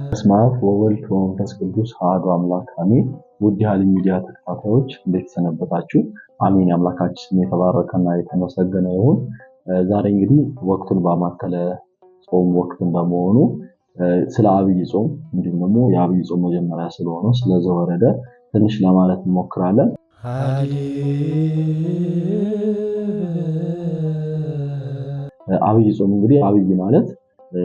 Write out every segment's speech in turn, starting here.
በስመ አብ ወወልድ ወመንፈስ ቅዱስ አሐዱ አምላክ አሜን። ውድ የሀሊብ ሚዲያ ተከታታዮች እንዴት ሰነበታችሁ? አሜን። አምላካችን ስም የተባረከና የተመሰገነ ይሁን። ዛሬ እንግዲህ ወቅቱን ባማከለ ጾም ወቅት እንደመሆኑ ስለ አብይ ጾም እንዲሁም ደግሞ የአብይ ጾም መጀመሪያ ስለሆነው ስለ ዘወረደ ትንሽ ለማለት እንሞክራለን። አብይ ጾም እንግዲህ አብይ ማለት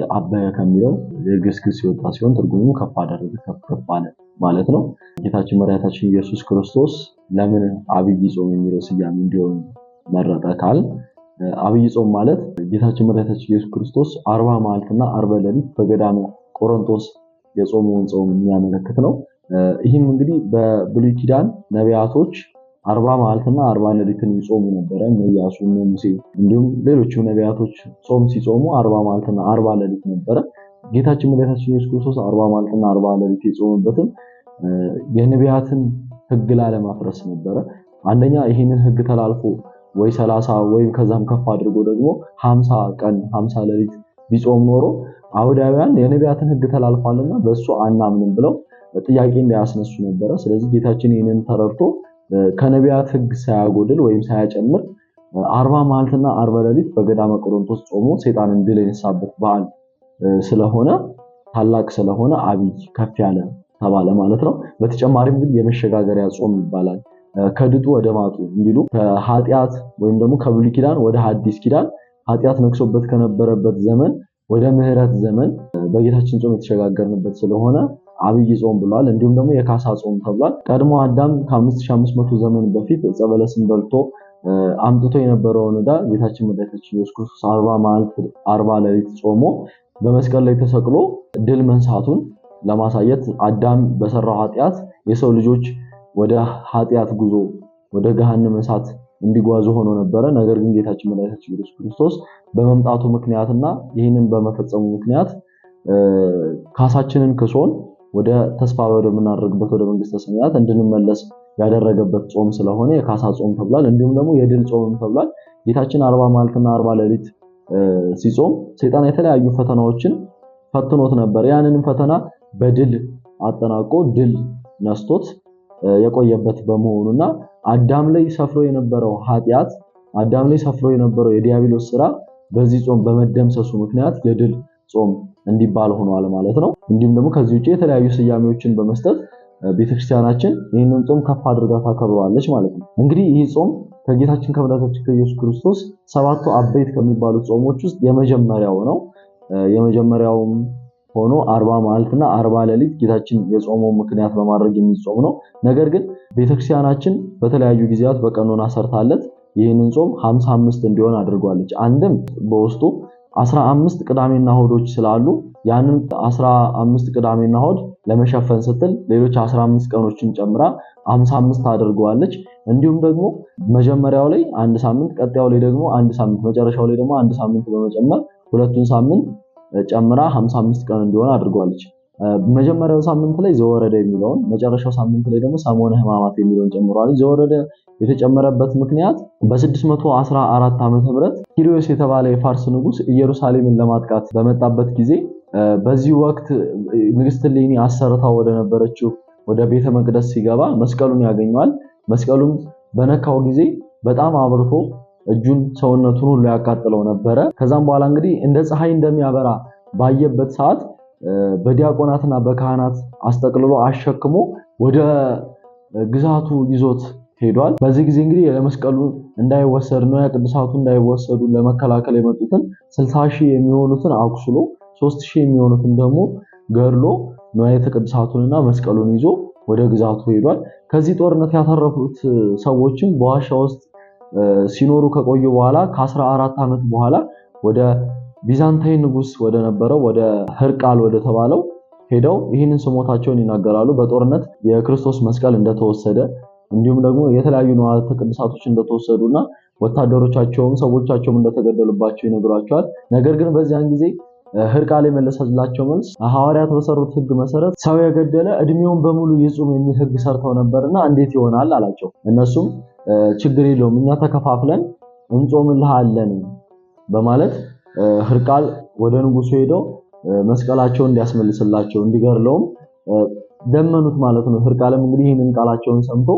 አበየ ከሚለው የግዕዝ ግስ የወጣ ሲሆን ትርጉሙ ከፍ አደረገ፣ ከፍ ከፍ አለ ማለት ነው። ጌታችን መድኃኒታችን ኢየሱስ ክርስቶስ ለምን አብይ ጾም የሚለው ስያሜ እንዲሆን መረጠ ካል አብይ ጾም ማለት ጌታችን መድኃኒታችን ኢየሱስ ክርስቶስ 40 መዓልትና 40 ሌሊት በገዳመ ቆሮንቶስ የጾመውን ጾም የሚያመለክት ነው። ይህም እንግዲህ በብሉይ ኪዳን ነቢያቶች 40 መዓልትና 40 ሌሊትን ይጾሙ ነበረ። እነ ኢያሱ፣ እነ ሙሴ እንዲሁም ሌሎቹ ነቢያቶች ጾም ሲጾሙ 40 መዓልትና 40 ሌሊት ነበረ። ጌታችን መድኃኒታችን ኢየሱስ ክርስቶስ 40 መዓልትና 40 ሌሊት የጾመበትም የነቢያትን ሕግ ላለማፍረስ ነበረ። አንደኛ ይህንን ሕግ ተላልፎ ወይ 30 ወይም ከዛም ከፍ አድርጎ ደግሞ 50 ቀን 50 ሌሊት ቢጾም ኖሮ አይሁዳውያን የነቢያትን ሕግ ተላልፏልና በእሱ አናምንም ብለው ጥያቄ እንዳያስነሱ ነበረ። ስለዚህ ጌታችን ይህንን ተረድቶ ከነቢያት ሕግ ሳያጎድል ወይም ሳያጨምር 40 መዓልትና 40 ሌሊት በገዳመ ቆሮንቶስ ጾሞ ሰይጣንን ድል የነሳበት በዓል ስለሆነ ታላቅ ስለሆነ አብይ ከፍ ያለ ተባለ ማለት ነው። በተጨማሪም ግን የመሸጋገሪያ ጾም ይባላል። ከድጡ ወደ ማጡ እንዲሉ ከኃጢአት ወይም ደግሞ ከብሉይ ኪዳን ወደ ሐዲስ ኪዳን ኃጢአት ነግሶበት ከነበረበት ዘመን ወደ ምሕረት ዘመን በጌታችን ጾም የተሸጋገርንበት ስለሆነ አብይ ጾም ብሏል። እንዲሁም ደግሞ የካሳ ጾም ተብሏል። ቀድሞ አዳም ከ5500 ዘመን በፊት ዕፀ በለስን በልቶ አምጥቶ የነበረውን ዕዳ ጌታችን መድኃኒታችን ኢየሱስ ክርስቶስ 40 መዓልት 40 ሌሊት ጾሞ በመስቀል ላይ ተሰቅሎ ድል መንሳቱን ለማሳየት አዳም በሰራው ኃጢአት የሰው ልጆች ወደ ኃጢአት ጉዞ ወደ ገሃነመ እሳት እንዲጓዙ ሆኖ ነበረ። ነገር ግን ጌታችን መድኃኒታችን ኢየሱስ ክርስቶስ በመምጣቱ ምክንያትና ይህንን በመፈጸሙ ምክንያት ካሳችንን ክሶን ወደ ተስፋ ወደምናደርግበት ወደ መንግስተ ሰማያት እንድንመለስ ያደረገበት ጾም ስለሆነ የካሳ ጾም ተብሏል። እንዲሁም ደግሞ የድል ጾምም ተብሏል። ጌታችን 40 መዓልትና 40 ሌሊት ሲጾም ሰይጣን የተለያዩ ፈተናዎችን ፈትኖት ነበር። ያንንም ፈተና በድል አጠናቆ ድል ነስቶት የቆየበት በመሆኑና አዳም ላይ ሰፍሮ የነበረው ኃጢአት አዳም ላይ ሰፍሮ የነበረው የዲያብሎስ ስራ በዚህ ጾም በመደምሰሱ ምክንያት የድል ጾም እንዲባል ሆኗል ማለት ነው። እንዲሁም ደግሞ ከዚህ ውጪ የተለያዩ ስያሜዎችን በመስጠት ቤተክርስቲያናችን ይህንን ጾም ከፍ አድርጋ ታከብረዋለች ማለት ነው። እንግዲህ ይህ ጾም ከጌታችን ከመድኃኒታችን ከኢየሱስ ክርስቶስ ሰባቱ አበይት ከሚባሉ ጾሞች ውስጥ የመጀመሪያው ነው። የመጀመሪያውም ሆኖ 40 መዓልትና 40 ሌሊት ጌታችን የጾመው ምክንያት በማድረግ የሚጾም ነው። ነገር ግን ቤተክርስቲያናችን በተለያዩ ጊዜያት በቀኖና ሰርታለት ይህንን ጾም 55 እንዲሆን አድርጓለች። አንድም በውስጡ 15 ቅዳሜና እሁዶች ስላሉ ያንን 15 ቅዳሜና እሁድ ለመሸፈን ስትል ሌሎች 15 ቀኖችን ጨምራ 55 አድርገዋለች። እንዲሁም ደግሞ መጀመሪያው ላይ አንድ ሳምንት፣ ቀጣዩ ላይ ደግሞ አንድ ሳምንት፣ መጨረሻው ላይ ደግሞ አንድ ሳምንት በመጨመር ሁለቱን ሳምንት ጨምራ 55 ቀን እንዲሆን አድርጓለች። መጀመሪያው ሳምንት ላይ ዘወረደ የሚለውን መጨረሻው ሳምንት ላይ ደግሞ ሰሞነ ሕማማት የሚለውን ጨምሯል። ዘወረደ የተጨመረበት ምክንያት በ614 ዓመተ ምህረት ኪሪዮስ የተባለ የፋርስ ንጉስ ኢየሩሳሌምን ለማጥቃት በመጣበት ጊዜ በዚህ ወቅት ንግስት እሌኒ አሰርታው ወደ ነበረችው ወደ ቤተ መቅደስ ሲገባ መስቀሉን ያገኘዋል። መስቀሉን በነካው ጊዜ በጣም አብርቶ እጁን ሰውነቱን ሁሉ ያቃጥለው ነበረ። ከዛም በኋላ እንግዲህ እንደ ፀሐይ እንደሚያበራ ባየበት ሰዓት በዲያቆናትና በካህናት አስጠቅልሎ አሸክሞ ወደ ግዛቱ ይዞት ሄዷል። በዚህ ጊዜ እንግዲህ ለመስቀሉ እንዳይወሰድ ነው ቅዱሳቱ እንዳይወሰዱ ለመከላከል የመጡትን 60 ሺህ የሚሆኑትን አቁስሎ 3 ሺህ የሚሆኑትን ደግሞ ገድሎ ንዋየተ ቅድሳቱንና መስቀሉን ይዞ ወደ ግዛቱ ሄዷል። ከዚህ ጦርነት ያተረፉት ሰዎችም በዋሻ ውስጥ ሲኖሩ ከቆዩ በኋላ ከ14 ዓመት በኋላ ወደ ቢዛንታይን ንጉስ ወደ ነበረው ወደ ህርቃል ወደ ተባለው ሄደው ይህንን ስሞታቸውን ይናገራሉ። በጦርነት የክርስቶስ መስቀል እንደተወሰደ እንዲሁም ደግሞ የተለያዩ ንዋያተ ቅድሳቶች እንደተወሰዱና ወታደሮቻቸውም ሰዎቻቸውም እንደተገደሉባቸው ይነግሯቸዋል። ነገር ግን በዚያን ጊዜ ህርቃል የመለሰላቸው መልስ ሐዋርያት በሰሩት ህግ መሰረት ሰው የገደለ እድሜውን በሙሉ ይጹም የሚል ህግ ሰርተው ነበርና እንዴት ይሆናል አላቸው። እነሱም ችግር የለውም እኛ ተከፋፍለን እንጾምልሃለን በማለት ሕርቃል ወደ ንጉሱ ሄደው መስቀላቸውን እንዲያስመልስላቸው እንዲገድለውም ደመኑት ማለት ነው። ሕርቃልም እንግዲህ ይህንን ቃላቸውን ሰምቶ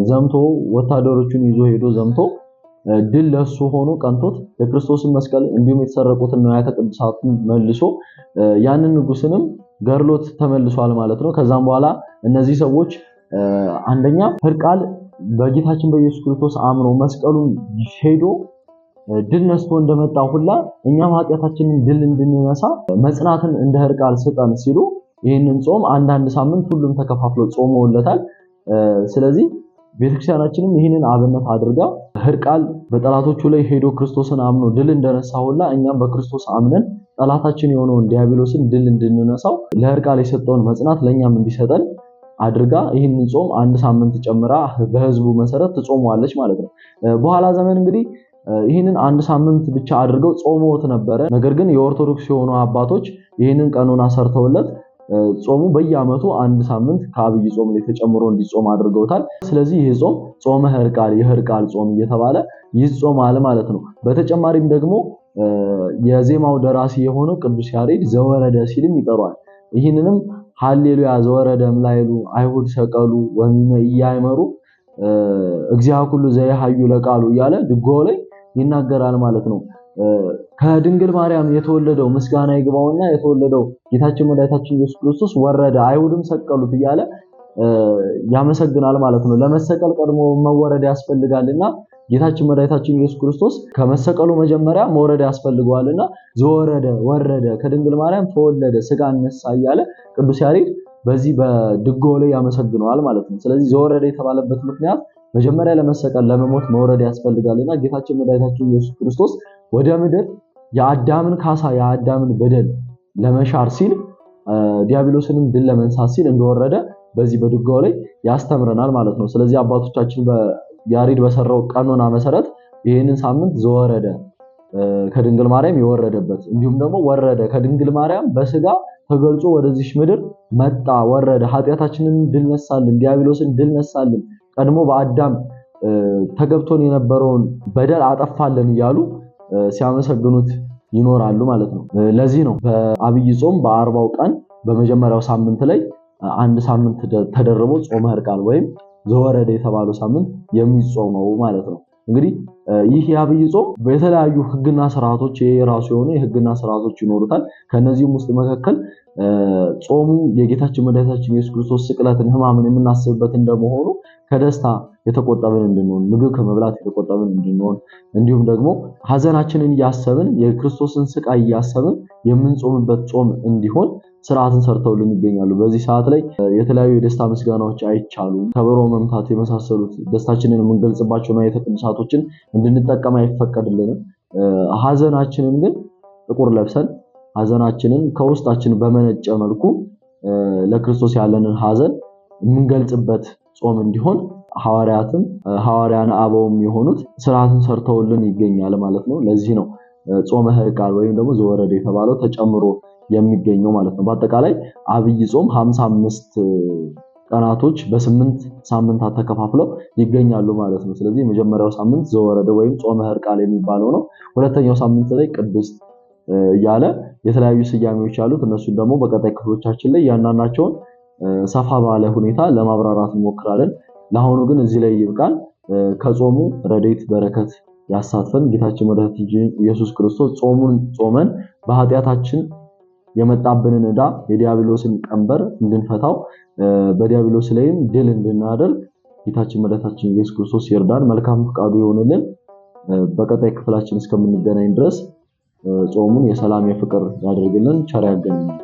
ዘምቶ ወታደሮቹን ይዞ ሄዶ ዘምቶ ድል ለሱ ሆኖ ቀንቶት የክርስቶስን መስቀል እንዲሁም የተሰረቁትን ንዋያተ ቅድሳቱን መልሶ ያንን ንጉስንም ገድሎት ተመልሷል ማለት ነው። ከዛም በኋላ እነዚህ ሰዎች አንደኛ ሕርቃል በጌታችን በኢየሱስ ክርስቶስ አምኖ መስቀሉን ሄዶ ድል ነስቶ እንደመጣ ሁላ እኛም ኃጢአታችንን ድል እንድንነሳ መጽናትን እንደ ሕርቃል ስጠን ሲሉ ይህንን ጾም አንዳንድ ሳምንት ሁሉም ተከፋፍሎ ጾመውለታል። ስለዚህ ቤተክርስቲያናችንም ይህንን አብነት አድርጋ ሕርቃል በጠላቶቹ ላይ ሄዶ ክርስቶስን አምኖ ድል እንደነሳ ሁላ እኛም በክርስቶስ አምነን ጠላታችን የሆነውን ዲያብሎስን ድል እንድንነሳው ለሕርቃል የሰጠውን መጽናት ለእኛም እንዲሰጠን አድርጋ ይህንን ጾም አንድ ሳምንት ጨምራ በህዝቡ መሰረት ትጾመዋለች ማለት ነው። በኋላ ዘመን እንግዲህ ይህንን አንድ ሳምንት ብቻ አድርገው ጾመውት ነበረ። ነገር ግን የኦርቶዶክስ የሆኑ አባቶች ይህንን ቀኖና ሰርተውለት ጾሙ በየዓመቱ አንድ ሳምንት ከአብይ ጾም ላይ ተጨምሮ እንዲጾም አድርገውታል። ስለዚህ ይህ ጾም ጾመ ሕርቃል የሕርቃል ጾም እየተባለ ይጾማል ማለት ነው። በተጨማሪም ደግሞ የዜማው ደራሲ የሆነው ቅዱስ ያሬድ ዘወረደ ሲልም ይጠሯል። ይህንንም ሃሌሉያ ዘወረደ እምላይሉ አይሁድ ሰቀሉ ወሚመ ኢያእመሩ እግዚአ ኩሉ ዘየሐዩ ለቃሉ እያለ ድጓው ላይ ይናገራል ማለት ነው። ከድንግል ማርያም የተወለደው ምስጋና ይግባውና የተወለደው ጌታችን መድኃኒታችን ኢየሱስ ክርስቶስ ወረደ፣ አይሁድም ሰቀሉት እያለ ያመሰግናል ማለት ነው። ለመሰቀል ቀድሞ መወረድ ያስፈልጋልና ጌታችን መድኃኒታችን ኢየሱስ ክርስቶስ ከመሰቀሉ መጀመሪያ መውረድ ያስፈልገዋልና ዘወረደ ወረደ፣ ከድንግል ማርያም ተወለደ፣ ስጋ ነሳ እያለ ቅዱስ ያሬድ በዚህ በድጓው ላይ ያመሰግነዋል ማለት ነው። ስለዚህ ዘወረደ የተባለበት ምክንያት መጀመሪያ ለመሰቀል ለመሞት መውረድ ያስፈልጋልና ጌታችን መድኃኒታችን ኢየሱስ ክርስቶስ ወደ ምድር የአዳምን ካሳ የአዳምን በደል ለመሻር ሲል ዲያብሎስንም ድል ለመንሳት ሲል እንደወረደ በዚህ በድጓው ላይ ያስተምረናል ማለት ነው። ስለዚህ አባቶቻችን ያሬድ በሰራው ቀኖና መሰረት ይህንን ሳምንት ዘወረደ ከድንግል ማርያም የወረደበት እንዲሁም ደግሞ ወረደ ከድንግል ማርያም በስጋ ተገልጾ ወደዚች ምድር መጣ፣ ወረደ፣ ኃጢአታችንን ድል ነሳልን፣ ዲያብሎስን ድል ነሳልን፣ ቀድሞ በአዳም ተገብቶን የነበረውን በደል አጠፋልን እያሉ ሲያመሰግኑት ይኖራሉ ማለት ነው። ለዚህ ነው በአብይ ጾም በ40ው ቀን በመጀመሪያው ሳምንት ላይ አንድ ሳምንት ተደርቦ ጾመ ሕርቃል ወይም ዘወረደ የተባለው ሳምንት የሚጾመው ማለት ነው። እንግዲህ ይህ የአብይ ጾም በተለያዩ ሕግና ስርዓቶች የራሱ የሆኑ የሕግና ስርዓቶች ይኖሩታል። ከነዚህም ውስጥ መካከል ጾሙ የጌታችን መድኃኒታችን ኢየሱስ ክርስቶስ ስቅለትን፣ ሕማምን የምናስብበት እንደመሆኑ ከደስታ የተቆጠብን እንድንሆን፣ ምግብ ከመብላት የተቆጠብን እንድንሆን፣ እንዲሁም ደግሞ ሐዘናችንን እያሰብን የክርስቶስን ስቃይ እያሰብን የምንጾምበት ጾም እንዲሆን ስርዓትን ሰርተውልን ይገኛሉ። በዚህ ሰዓት ላይ የተለያዩ የደስታ ምስጋናዎች አይቻሉም። ከበሮ መምታት የመሳሰሉት ደስታችንን የምንገልጽባቸው ንዋያተ ቅድሳቶችን እንድንጠቀም አይፈቀድልንም። ሐዘናችንን ግን ጥቁር ለብሰን ሐዘናችንን ከውስጣችን በመነጨ መልኩ ለክርስቶስ ያለንን ሐዘን የምንገልጽበት ጾም እንዲሆን ሐዋርያትም ሐዋርያን አበውም የሆኑት ስርዓትን ሰርተውልን ይገኛል ማለት ነው። ለዚህ ነው ጾመ ሕርቃል ወይም ደግሞ ዘወረደ የተባለው ተጨምሮ የሚገኘው ማለት ነው። በአጠቃላይ አብይ ጾም 55 ቀናቶች በ8 ሳምንታት ተከፋፍለው ይገኛሉ ማለት ነው። ስለዚህ የመጀመሪያው ሳምንት ዘወረደ ወይም ጾመ ሕርቃል የሚባለው ነው። ሁለተኛው ሳምንት ላይ ቅድስት እያለ የተለያዩ ስያሜዎች ያሉት እነሱን ደግሞ በቀጣይ ክፍሎቻችን ላይ እያንዳንዳቸውን ሰፋ ባለ ሁኔታ ለማብራራት እንሞክራለን። ለአሁኑ ግን እዚህ ላይ ይብቃል። ከጾሙ ረድኤት በረከት ያሳትፈን። ጌታችን መድኃኒታችን ኢየሱስ ክርስቶስ ጾሙን ጾመን በኃጢአታችን የመጣብንን ዕዳ የዲያብሎስን ቀንበር እንድንፈታው በዲያብሎስ ላይም ድል እንድናደርግ ጌታችን መድኃኒታችን ኢየሱስ ክርስቶስ ይርዳን። መልካም ፈቃዱ ይሆንልን። በቀጣይ ክፍላችን እስከምንገናኝ ድረስ ጾሙን የሰላም የፍቅር ያደርግልን። ቸር ያገናኘን።